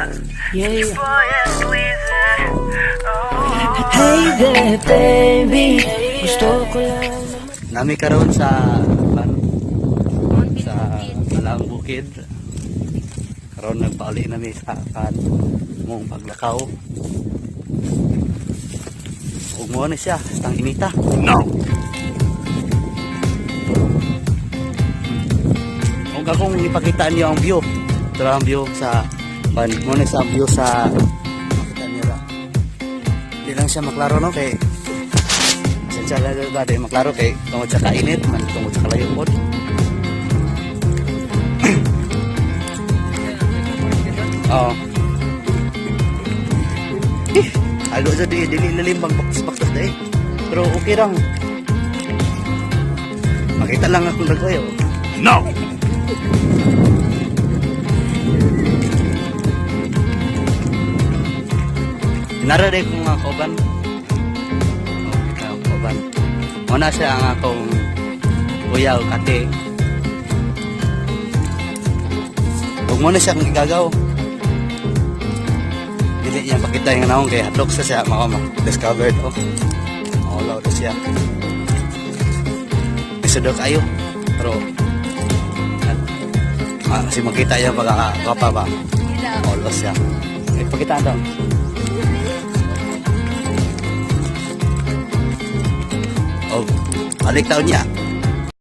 Yeah. Hey there, baby. Gusto ko lang Nami karon sa Alang Bukid. Karon nagpauli nami sa kan mong paglakaw. Ug mo na siya, tang inita. No. Ug akong ipakita niyo ang view. Ito ang view sa kan mo na siya ang view sa makita niyo ra. Di lang siya maklaro, no, kay pasensya lang ba, di maklaro kay tungod sa kainit man, tungod sa kalayo pod. Oo. Eh, alo sa di dili lalim bang baktas-baktas dai. Pero okay lang. Makita lang akong dagway, oh. No. Nara day kong mga kauban. Oh, kita ang kauban. Muna siya ang akong kuya o kate. Huwag mo na siya kung igagaw. Dili niya pakita yung naong kay hadlok sa siya maka discovered, oh. Maulaw na siya. Isudok kayo. Pero kasi makita niya pagkakapa ba. Maulaw siya. Eh, pakita daw. Oh, balik taon niya.